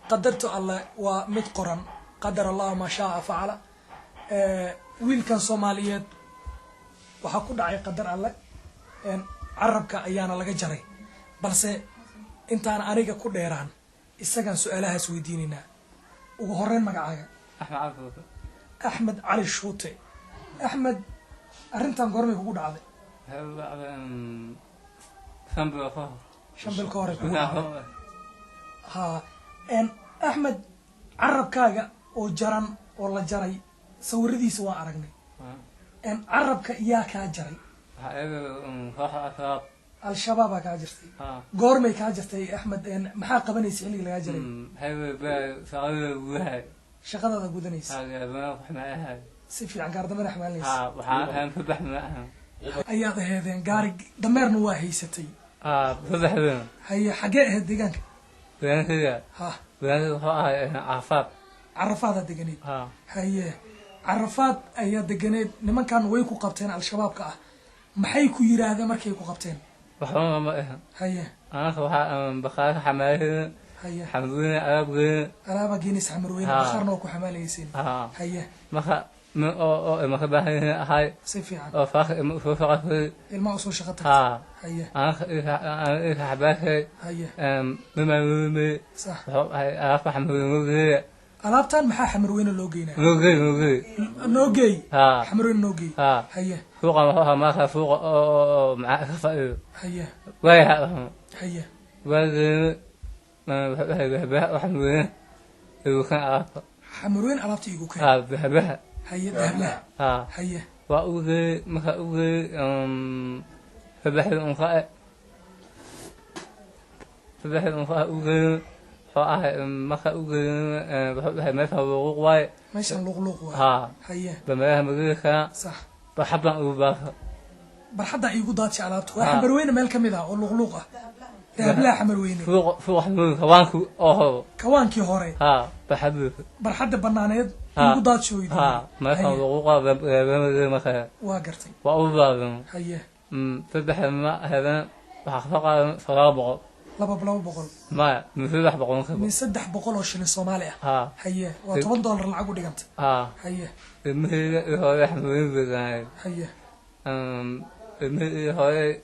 Qadartu Alle waa mid qoran, qadar Allahu maa shaaa facala. Wiilkan Soomaaliyeed waxaa ku dhacay qadar Alle, carabka ayaana laga jaray. Balse intaan aniga ku dheeraan, isagaan su-aalahaas weydiinaynaa. Ugu horeyn, magacaaga? Axmed Cali Fuufe. Axmed Cali Shuute. Axmed, arrintan goormay kugu dhacday? Waxay u dhacday 5 bilood ka hor. 5 bil ka hore kugu dhacday. Ha, Axmed, carabkaaga oo jaran oo la jaray sawiradiisa waan aragnay. Carabka yaa kaa jaray? Waxaa iyaga kooxda Al-Shabaab. Al-Shabaabaa kaa jirtay? Ha. Goormay kaa jirtay, Axmed? Maxaa qabanaysa xilligii lagaa jaray? Waxay shaqadii gudahay. Shaqadaada gudanaysa? Waxma ahay. Si fiican, gaardamada xamaalinaysa? Ha, waxaan ahaan saddex ma ahan. Ayaad aheedeen gaari dameerna waa haysatay? Ha, saddexdina. Haye, xaggee ahayd deegaanka? Deegaankiga? Ha. Deegaankiga wuxuu ahay Carafaad. Carafaadaa deganeyd? Ha. Haye, Carafaad ayaa deganeyd. Nimankan way ku qabteen Al-Shabaabka ah. Maxay ku yiraahdeen markay ku qabteen? Waxba ma ahan. Haye. Anaka waxaa bakhaarka xamaaliheen. Haye. Xamduuna alaab geyn. Alaabaa geenaysa Xamarweyne? Ha. Bakhaarna waa ku xamaalayseen? Ha. Haye. Marka nin oo imaka baahan ahay. Si fiican. Oo faaka ima soo shaqasay. Ilmaha usoo shaqo tagtay? Ha. Haye. Anaka ika xabaashay. Haye. Mimaamume. Sax. Wuxuu ahay alaabta Xamarweyne noo geeya. Alaabtan maxaa Xamarweyne loo geynaya? Noo geey, noo geey. Noo geey? Ha. Xamarweyne noo geey? Ha. Haye. Suuqan wuxuu ahaa marka suuqa oo maxaa ka faa'iido. Haye. Waayaha dhahmo. Haye. Waageena wuxuu ahay bahbaha oo Xamarweyne igu kan alaabta. Xamarweyne alaabta igu keen? Ha, bahbaha. Haye, dahablaha? Ha. Haye. Waa u geeyey. Marka u geeyey saddexdii unka u geeyey, wuxuu ahay marka u geeyey, wuxuu ahay meesha luuquuq waaye. Meeshan luuqluuq waay? Ha. Haye. Dameeraha mageli karaa. Sax. Barxadan ugu baasa. Barxadda iigu daadshay alaabta waa Ha. Xamarweyne meel ka mid ah oo luuqluuq ah, dahablaha Xamarweyne. Suuqa Xamarweyne kawaanku oo horo. Kawaankii hore? Ha, barxadiisa. Barxadda banaaneed? Ha. Iigu daadshay? Ha, meeshan luuquuqa mageli markaa. Waa gartay. Waa u baadan. Haye. Saddex ma hedan waxaa kasoo qaadan 900. 200? Maya, min 300. Min 300 oo shilin Soomaali ah? Ha. Haye, waa $10 lacag u dhiganta. Ha. Haye. Ilmahayga iyo hooyada Xamarweyne deganay. Haye. Ilmihii iyo hooyada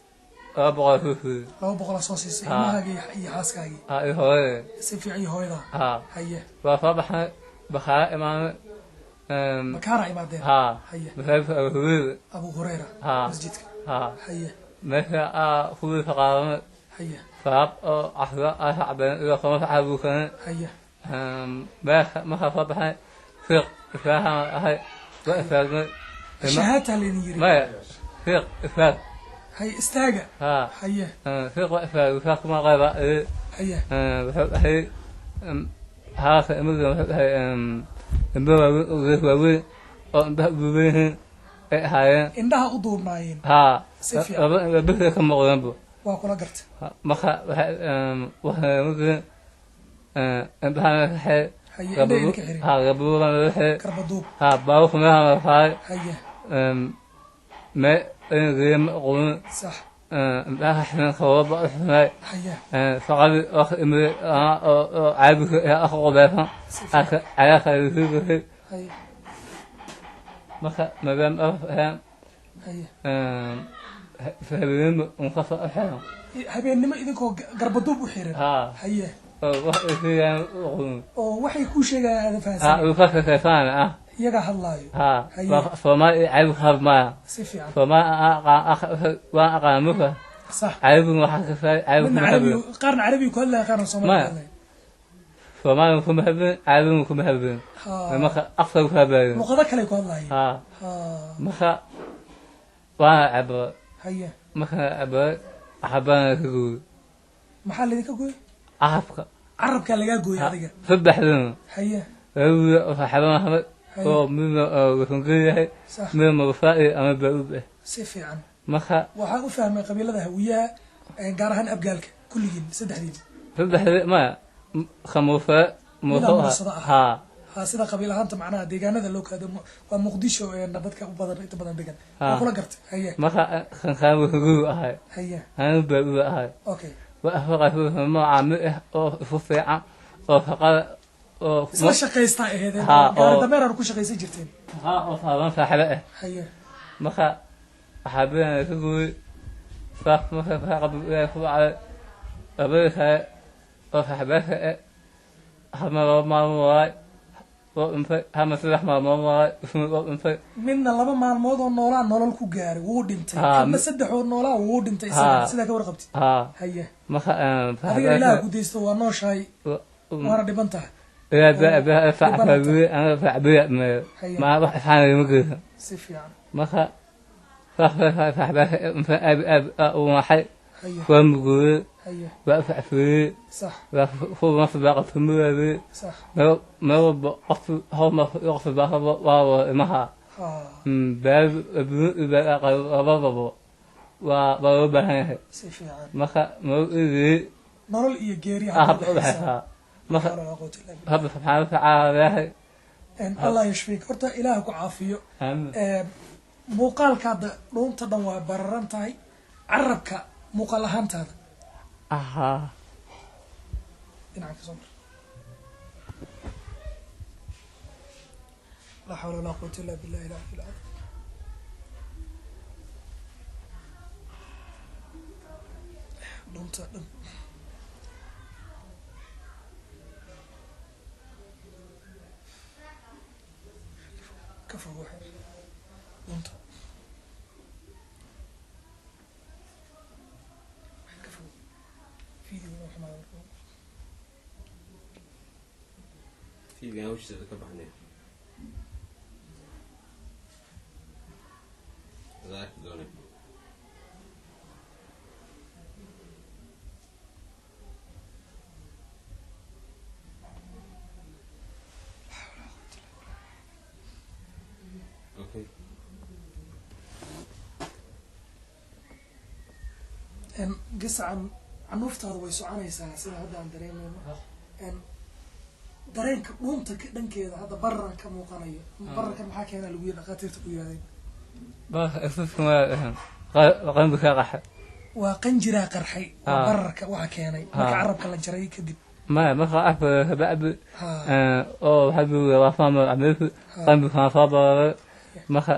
200 soo siiyey. 200 soo siisay? Ha. Ilmahaagii iyo xaaskaagii? Ha, iyo hooyada. Si fiican, iyo hooyada? Ha. Haye. Waa soo baxnay, bakhaara imaanay. Makaara imaadeen? Ha. Haye. Masaajidka Abu Hureyra. Abu Hureyra? Ha. Masjidka? Ha. Haye. Meesha aa kuwiisa qaadanay. Haye. Saab oo casro aa shacbeen iyo sooma saxaabuusanay. Haye. Meesha markaa soo baxnay, fiiq islaahaan ahay, waa istaagnay. Shahaataa laydin yiri? Maya, fiiq islaag. Haye, istaaga? Ha. Haye. Fiiq waa istaagay, islaag kuma qayba. Haye. Wuxuu dhahay haaka imaga, wuxuu dhahay indho waaweyn oo gees waaweyn oo indhaha duuban yihiin ay ahaayeen. Indhaha u duubnaayeen? Haa. Si fiican. Laba indho bes ka muuqdeenba. Waa kula garta. Marka waxay waxay indhahana ka xidhay. Haye, indhaha ka xiray? Haa, gabaduubana laga xidhay. Garbaduub? Haa, baabuurka meelaha la saaray. Haye. Mee in ma aqoonin. Sax. Indhaha xiran sababa u xirnay. Haye. Shaqadii oo ka imid oo caabiga ee afka qubeysan Si fiican. cagaarka sii gashay. Haye. Marka maadaama af ahaan Haye. habeenimo unka soo xiran. Habeennimo idinkoo garbaduub u xiran? Haa. Haye. Oo wax ay sheegayaan u aqoonin. Oo waxay kuu sheegayaan aadan haa fahansanin? Uu ka sheekeysanaya ah. Iyagaa hadlaayo? Haa. Haye. Waa Soomaali iyo caabi ka hadmaya. Si fiican. Soomaali waan aqaan marka. Sax. Caabiguna waxaa ka saay caabi midna kuma carabi hadlin. Qaarna carabi ku hadlaya, qaarna Soomaali ku Maya. hadlaya. Soomaali kuma hadlin, caabiguna kuma hadlin. Ha. Marka afka ku hadlayo. Luqado kale ku hadlaayeen? Haa. Ha. Marka waana cabay. Haye. Marka cabay, xabana ka gooyey. Maxaa laydinka gooyey? Carabka. Carabkaa lagaa gooyey adiga? Saddexdana. Haye. Labadii oo saxaabada ahayd Haye. oo midna wasangel yahay, Sax. midna mabasaa'i ama baa-uub ah. Si fiican. Marka waxaan u fahmay qabiilada Hawiyaha, gaar ahaan Abgaalka, kulligiin saddexdiin. Saddexdii maya, khamuuse Midaa muuse. Mursado ah? Haa. Ha, sida qabiil ahaanta macnaha deegaanada loo kaado waa Muqdisho dadka u badan inta badan degan. Ha. Waa kula gartay, haye. Marka kankaan wasangel ahay. Haye. Anu baa-uub ahay. Okay. Waa afaqaas nooca mid ah oo isu fiican. Oo shaqada oo Isla shaqaystaa aheedeen? Haa, gaari oo- dameeraad ku shaqaysan jirteen? Haa, oo saaban saaxiibo ah. Haye. Marka waxaa badan ka gooyey saas marka saaqab ilaahay ku dhacday labadii kale oo saaxiibayaasha ah, halma 2 maalmood waay oo dhintay, halma 3 maalmood waay isna oo dhintay. Midna 2 maalmood oo noolaa nolol ku gaaray wuu dhintay. Haa, midna 3 oo noolaa wuu dhintay isagana. Haa. Sidaa ka warqabtid? Haa. Haye. Marka Adiga Ilaah gudaysto, waa nooshahay waana dhiban tahay. Ilaa baa saaxiibayaasha ana saaxiibayaa meeyo Haye. ma wax isxaan ma geysan. Si fiican. Marka saas saaxiibayaasha dhintay aad aad u maxay. Haye. Waa mugooyey. Haye. Waa facfeeyey. Sax. Waa kuwa baqatumuwaabey. Sax. Meel meel walba qof hal mar qof baa waa imaha. Haa. Baad labadaba waa loo baahan yahay. Si fiican. Marka meel idii nolol iyo geeri ah hadda u udhexaysa. dhexaysaa marka. Laa xawla walaa quwwata illa billah. Rabbi subxaana watacaala leeyahay. Allah yashfiik, horta Ilaah ku caafiyo. Aamin. Muuqaalka hadda dhuunta dhan waa bararan tahay, carabka muuqaal ahaantaada. Ahaa. Dhinaca ka soo mar. Laa xawla walaa quwwata illa billahi al-aliyyil azim. Dhuunta dhan ka fogo xir dhuunta ka fogo video inuu xumaado marka. TV hawshiisa ka baxnay. Adaa arki doonay. Okay. Gasacan canuuftaada way soconaysaa sida hadda aan dareemayno. Dareenka dhuunta ka dhankeeda hadda bararan ka muuqanayo, bararkan maxaa keena lagu yidhi dhakhaatiirta ku yidhahdeen? Bas isusku ma qalbi ka qaxa. Waa qanjiraa qarxay waa Ah. bararka waxa keenay marka Ah. carabka la jaray kadib. Maya, marka afka kabacdi Ha. oo waxaa buuga waa faama camaysu qalbi kaan soo bararay marka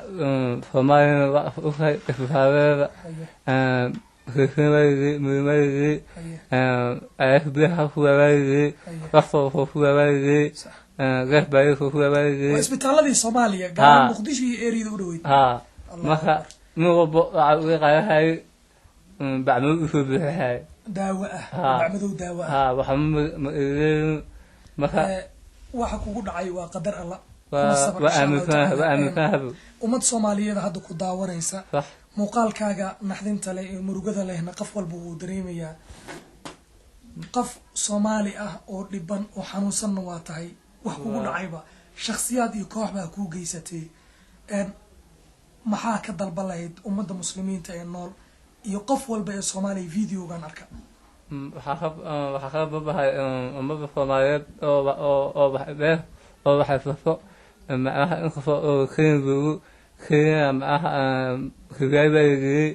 Soomaaliyana waa ogtahay isbitaaladooda. Haye. Reesinwaygii muhiimaygii Haye. ayaas biyaha kuwawaygii Haye. waxsoo kuwawaygii Sax. gees baayisoo kuwawaygii. Waa isbitaaladii Soomaaliya, gaar ahaan Ah. Muqdisho iyo eriyada u dhaweyd. Haa. Allah Marka akbar. nin walba waxaa uga qaadahay bacmado usoo bixixay daawo ah. Ah. Bacmadow daawo ah. Haa, waxa ma marka. Waxa kugu dhacay waa qadar Alla. Kuna waa sabr waa insha Allahu aaminsanahay tacaala. waa aaminsanahay. Ummad Soomaaliyeed hadda ku daawanaysa sax muuqaalkaaga naxdinta leh ee murugada lehna qof walba wuu dareemayaa. Qof Soomaali ah oo dhiban oo xanuunsanna waa tahay. Wax kugu Waa. dhacayba shakhsiyaad iyo koox baa kuu geysatay. Maxaa ka dalban lahayd ummadda muslimiinta ee nool iyo qof walba ee Soomaaliya videogan arka? Waxaa ka babahay ummadda Soomaaliyeed oo oo oo wax dheer oo waxaysato macnaha inkastoo oo Kenya joogo, Kenya macnaha rigaay baa geeyey,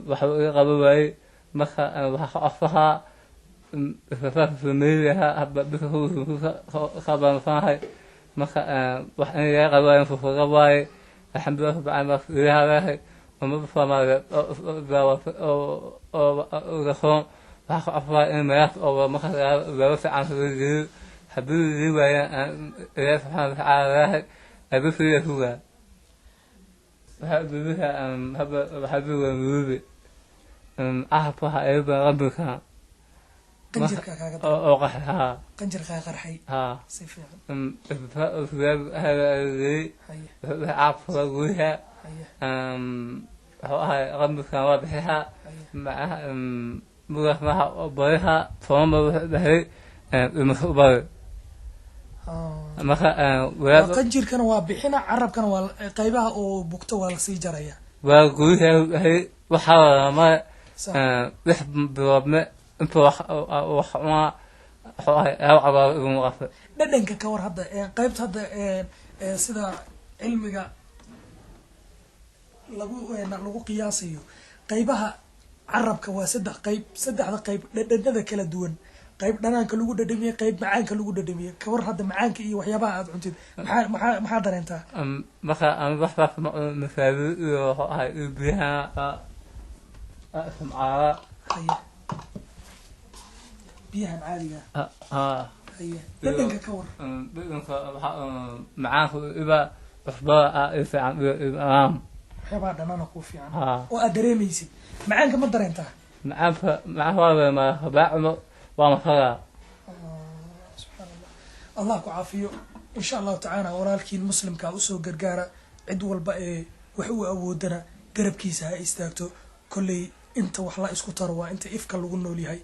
waxba iga qaban waayey. Marka waxaa ka codsahaa isbitaalka Soomaaliya hadda bisa ka bansanahay. Marka wax in iga qaban waayo fufuqa waaye. Alxamdulilah rabbil caalamiin, ilaaha leeyahay ummadda Soomaaliyeed oo daawata oo oo gasoon waxaa ka codsadaa in meelahaas oo marka daawo fiican laga geeyo. Haddii la waayaan, Ilaahi subxaana watacaala leeyahay adasiga sugaa waxaa bibiha haba waxaa biwa murubi carabka waxaa iga badan qalbiga. Qanjirkaa kaaga oo oo qaxay, haa. Qanjirkaa qarxay. Haa. Si fiican. Isbitaalka Haye. carabka waa guryaha. Haye. Wuxuu ahay qalbigan waa bixihaa. Haye. Macaha mugaas maha bariha 10 ba wuxuu dhahay dhimasho u bari. Ah. Marka Waa wadaad qanjirkana waa bixina, carabkana waa qaybaha oo bugta waa lasii jaraya. Waa guryaha dhahay waxaa lamare Sax. 6 biloodne intuu wax wax cunaa wuxuu ahay laba cabaab iguma qabtay. Dhadhanka ka war hadda, qaybta hadda, sida cilmiga lagu lagu qiyaasayo qaybaha carabka waa 3 qayb, saddexda qayb dhadhanada kala duwan. Qayb dhanaanka lagu dhadhamiyey, qayb macaanka lagu dhadhamiyey. Ka war hadda macaanka iyo waxyaabaha aad cuntid, maxaa dareentaa? Marka aan wax wax ma cuno, masaajid iyo wuxuu ahay iyo biyaha isticmaala. Haye, biyahan caadiga ah? Haa. Haye, dhadhanka ka war. Dhadhanka waxa macaanka iba cusbada ah ii fiican iyo imaam. Waxyaabaha dhanaana kuu fiican? Haa. Oo aad dareemaysid, macaanka ma dareentaa? Macaanka, macaanka waa dareemaa, hadaa cuno waa masagaa. Subxaan Allah, Allah ku caafiyo insha Allahu tacaala. Walaalkiin muslimka usoo gargaara, cid walba ee wax u awoodana garabkiisa ha istaagto. Kolley inta wax la isku taro waa inta ifka lagu nool yahay.